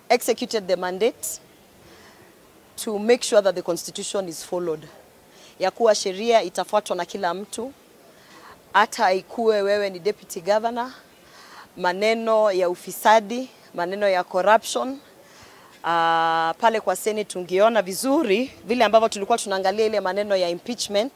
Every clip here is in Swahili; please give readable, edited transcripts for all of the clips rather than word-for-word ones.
executed the mandate to make sure that the constitution is followed. Ya kuwa sheria itafuatwa na kila mtu, hata ikuwe wewe ni deputy governor. Maneno ya ufisadi, maneno ya corruption, pale kwa Senate tungeona vizuri vile ambavyo tulikuwa tunaangalia ile maneno ya impeachment.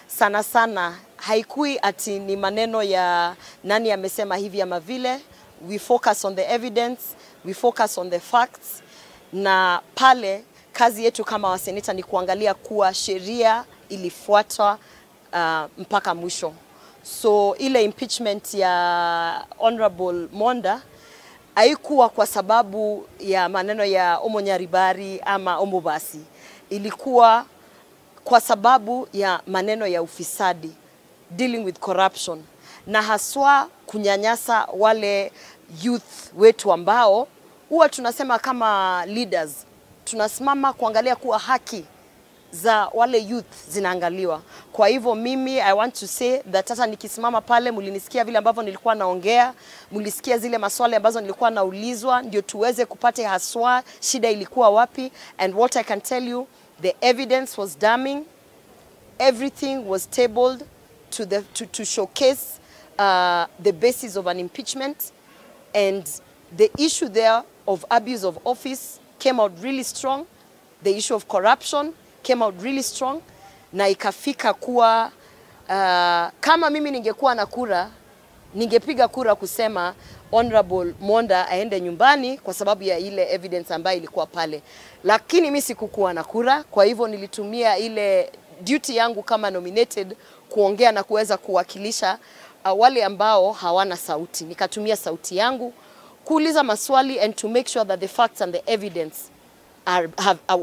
Sana sana haikui ati ni maneno ya nani amesema hivi ama vile. We focus on the evidence, we focus on the facts, na pale kazi yetu kama waseneta ni kuangalia kuwa sheria ilifuatwa mpaka mwisho. So ile impeachment ya Honorable Monda haikuwa kwa sababu ya maneno ya Omonyaribari ama Omobasi. Ilikuwa kwa sababu ya maneno ya ufisadi, dealing with corruption, na haswa kunyanyasa wale youth wetu ambao huwa tunasema kama leaders tunasimama kuangalia kuwa haki za wale youth zinaangaliwa. Kwa hivyo mimi I want to say that hata nikisimama pale, mlinisikia vile ambavyo nilikuwa naongea, mlisikia zile maswali ambazo nilikuwa naulizwa, ndio tuweze kupata haswa shida ilikuwa wapi. And what I can tell you, the evidence was damning. Everything was tabled to showcase the basis of an impeachment, and the issue there of abuse of office came out really strong. The issue of corruption came out really strong, na ikafika kuwa kama mimi ningekuwa na kura, ningepiga kura kusema Honorable Monda aende nyumbani kwa sababu ya ile evidence ambayo ilikuwa pale. Lakini mimi sikukuwa na kura, kwa hivyo nilitumia ile duty yangu kama nominated kuongea na kuweza kuwakilisha wale ambao hawana sauti. Nikatumia sauti yangu kuuliza maswali and to make sure that the facts and the evidence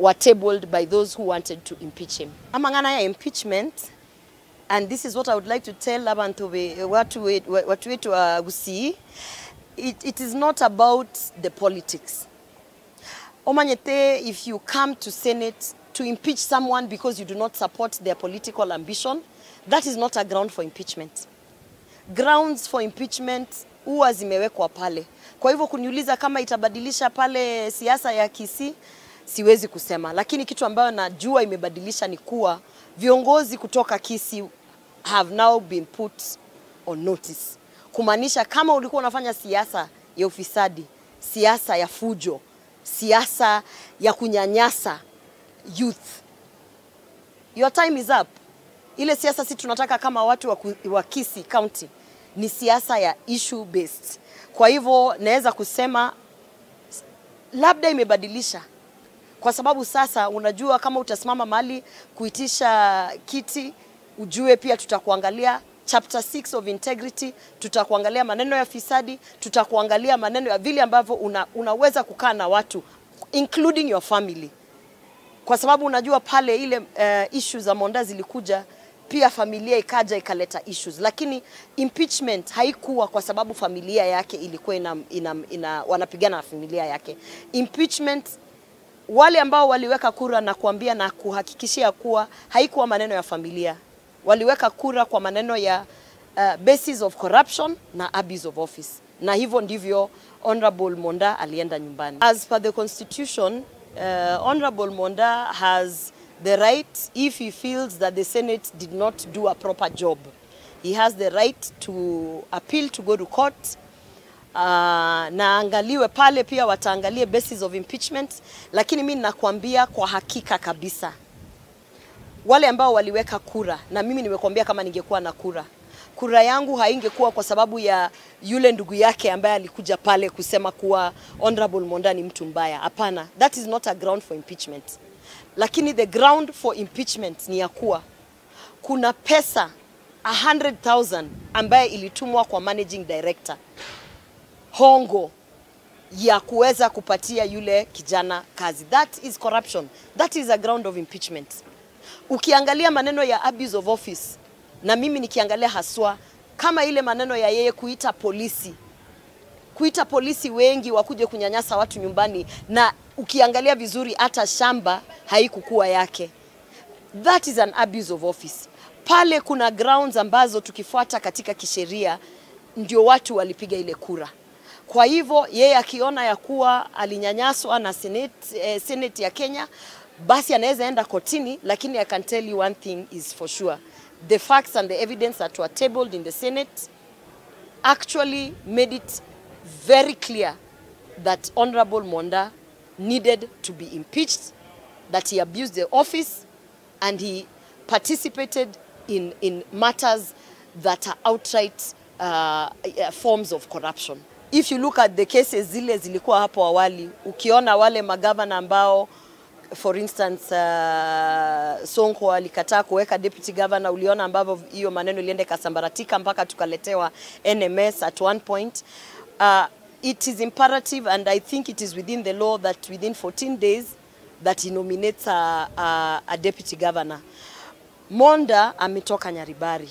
were tabled by those who wanted to impeach him. Amang'ana ya impeachment, and this is what I would like to tell abantu watu wetu wa Gusii, it is not about the politics. Omanyete, if you come to Senate to impeach someone because you do not support their political ambition, that is not a ground for impeachment. Grounds for impeachment huwa zimewekwa pale. Kwa hivyo kuniuliza kama itabadilisha pale siasa ya Kisii, siwezi kusema. Lakini kitu ambayo najua imebadilisha ni kuwa viongozi kutoka Kisii have now been put on notice. Kumaanisha kama ulikuwa unafanya siasa ya ufisadi, siasa ya fujo, siasa ya kunyanyasa youth, your time is up. Ile siasa si tunataka kama watu wa Kisii County ni siasa ya issue based. Kwa hivyo naweza kusema labda imebadilisha, kwa sababu sasa unajua kama utasimama mahali kuitisha kiti, ujue pia tutakuangalia chapter 6 of integrity, tutakuangalia maneno ya fisadi, tutakuangalia maneno ya vile ambavyo unaweza kukaa na watu including your family. Kwa sababu unajua pale ile issues za Monda zilikuja, pia familia ikaja ikaleta issues. Lakini impeachment haikuwa kwa sababu familia yake ilikuwa wanapigana na familia yake. Impeachment, wale ambao waliweka kura na kuambia na kuhakikishia kuwa haikuwa maneno ya familia. Waliweka kura kwa maneno ya basis of corruption na abuse of office. Na hivyo ndivyo Honorable Monda alienda nyumbani. As per the constitution, Honorable Monda has the right, if he feels that the Senate did not do a proper job, he has the right to appeal, to go to court. Na angaliwe pale pia, wataangalie basis of impeachment. Lakini mimi nakwambia kwa hakika kabisa, wale ambao waliweka kura, na mimi nimekuambia kama ningekuwa na kura, kura yangu haingekuwa kwa sababu ya yule ndugu yake ambaye alikuja pale kusema kuwa Honorable Monda ni mtu mbaya. Hapana, that is not a ground for impeachment. Lakini the ground for impeachment ni ya kuwa kuna pesa 100,000 ambaye ilitumwa kwa managing director, hongo ya kuweza kupatia yule kijana kazi. That is corruption. That is a ground of impeachment. Ukiangalia maneno ya abuse of office, na mimi nikiangalia haswa kama ile maneno ya yeye kuita polisi wengi wakuje kunyanyasa watu nyumbani, na ukiangalia vizuri hata shamba haikukuwa yake. That is an abuse of office. Pale kuna grounds ambazo tukifuata katika kisheria ndio watu walipiga ile kura. Kwa hivyo yeye akiona ya kuwa alinyanyaswa na Senate ya Kenya, basi anaweza enda kotini. Lakini I can tell you one thing is for sure. The facts and the evidence that were tabled in the Senate actually made it very clear that Honorable Monda needed to be impeached, that he abused the office and he participated in matters that are outright forms of corruption. If you look at the cases zile zilikuwa hapo awali, ukiona wale magavana ambao, for instance, Sonko alikataa kuweka deputy governor, uliona ambavyo hiyo maneno ilienda ikasambaratika mpaka tukaletewa NMS at one point. It is imperative, and I think it is within the law, that within 14 days that he nominates a deputy governor. Monda ametoka Nyaribari,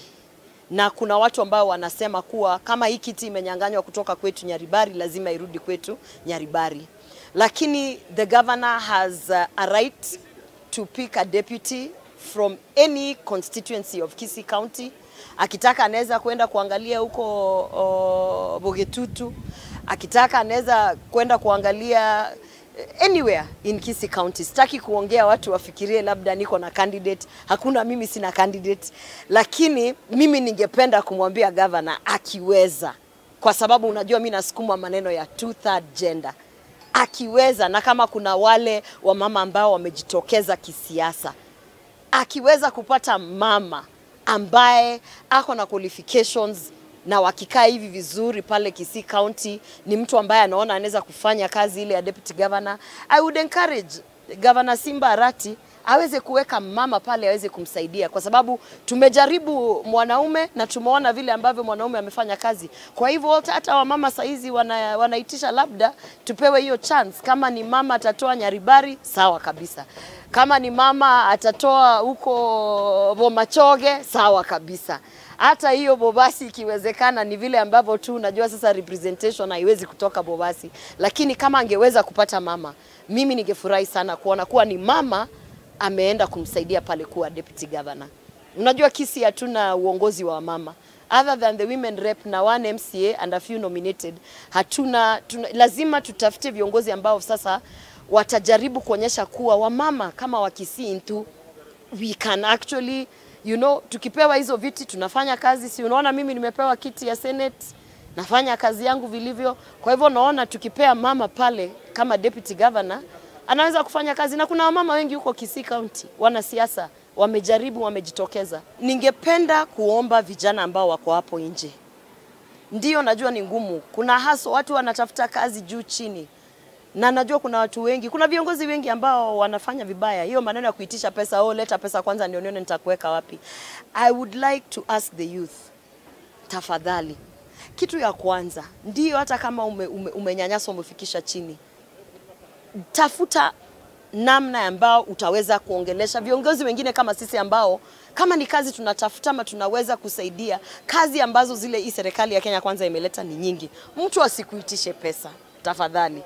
na kuna watu ambao wanasema kuwa kama hii kiti imenyang'anywa kutoka kwetu Nyaribari, lazima irudi kwetu Nyaribari. Lakini the governor has a right to pick a deputy from any constituency of Kisii County. Akitaka anaweza kwenda kuangalia huko Bogetutu, akitaka anaweza kwenda kuangalia anywhere in Kisii County. Sitaki kuongea watu wafikirie labda niko na candidate. Hakuna, mimi sina candidate. Lakini mimi ningependa kumwambia governor akiweza, kwa sababu unajua mimi nasukuma maneno ya two-third gender, akiweza, na kama kuna wale wamama ambao wamejitokeza kisiasa, akiweza kupata mama ambaye ako na qualifications na wakikaa hivi vizuri pale Kisii County, ni mtu ambaye anaona anaweza kufanya kazi ile ya deputy governor, I would encourage Governor Simba Arati aweze kuweka mama pale aweze kumsaidia, kwa sababu tumejaribu mwanaume na tumeona vile ambavyo mwanaume amefanya kazi. Kwa hivyo hata wamama saizi wanaitisha labda tupewe hiyo chance. Kama ni mama atatoa Nyaribari, sawa kabisa. Kama ni mama atatoa huko Bomachoge, sawa kabisa. Hata hiyo Bobasi ikiwezekana, ni vile ambavyo tu unajua sasa representation haiwezi kutoka Bobasi. Lakini kama angeweza kupata mama, mimi ningefurahi sana kuona kuwa ni mama ameenda kumsaidia pale kuwa deputy governor. Unajua Kisii hatuna uongozi wa mama. Other than the women rep na one MCA and a few nominated, hatuna, lazima tutafute viongozi ambao sasa watajaribu kuonyesha kuwa wamama kama wa Kisii into we can actually, you know, tukipewa hizo viti tunafanya kazi. Si unaona mimi nimepewa kiti ya Senate, nafanya kazi yangu vilivyo. Kwa hivyo naona tukipea mama pale kama deputy governor, anaweza kufanya kazi. Na kuna wamama wengi huko Kisii County, wanasiasa, wamejaribu, wamejitokeza. Ningependa kuomba vijana ambao wako hapo nje. Ndio najua ni ngumu, kuna haso, watu wanatafuta kazi juu chini. Na najua kuna watu wengi, kuna viongozi wengi ambao wanafanya vibaya. Hiyo maneno ya kuitisha pesa, oh leta pesa kwanza ndio nione nitakuweka wapi. I would like to ask the youth, tafadhali. Kitu ya kwanza, ndio hata kama umenyanyaswa umefikisha chini, tafuta namna ambao utaweza kuongelesha viongozi wengine kama sisi ambao kama ni kazi tunatafuta ama tunaweza kusaidia. Kazi ambazo zile hii serikali ya Kenya Kwanza imeleta ni nyingi. Mtu asikuitishe pesa, tafadhali.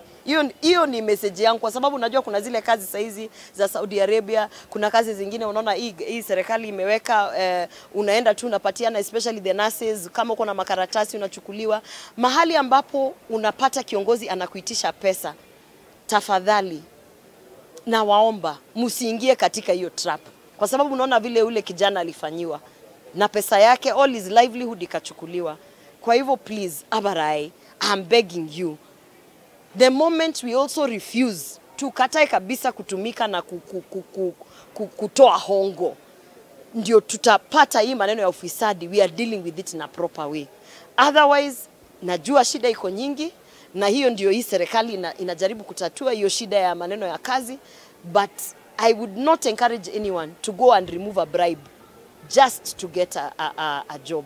Hiyo ni message yangu, kwa sababu unajua kuna zile kazi saizi za Saudi Arabia, kuna kazi zingine unaona hii serikali imeweka, unaenda tu unapatiana, especially the nurses, kama uko na makaratasi unachukuliwa. Mahali ambapo unapata kiongozi anakuitisha pesa, tafadhali na waomba msiingie katika hiyo trap, kwa sababu unaona vile ule kijana alifanyiwa na pesa yake, all his livelihood ikachukuliwa. Kwa hivyo please, Abarai, I'm begging you, the moment we also refuse tukatae kabisa kutumika na kutoa hongo, ndio tutapata hii maneno ya ufisadi. We are dealing with it in a proper way. Otherwise, najua shida iko nyingi, na hiyo ndio hii serikali inajaribu kutatua hiyo shida ya maneno ya kazi, but I would not encourage anyone to go and remove a bribe just to get a job.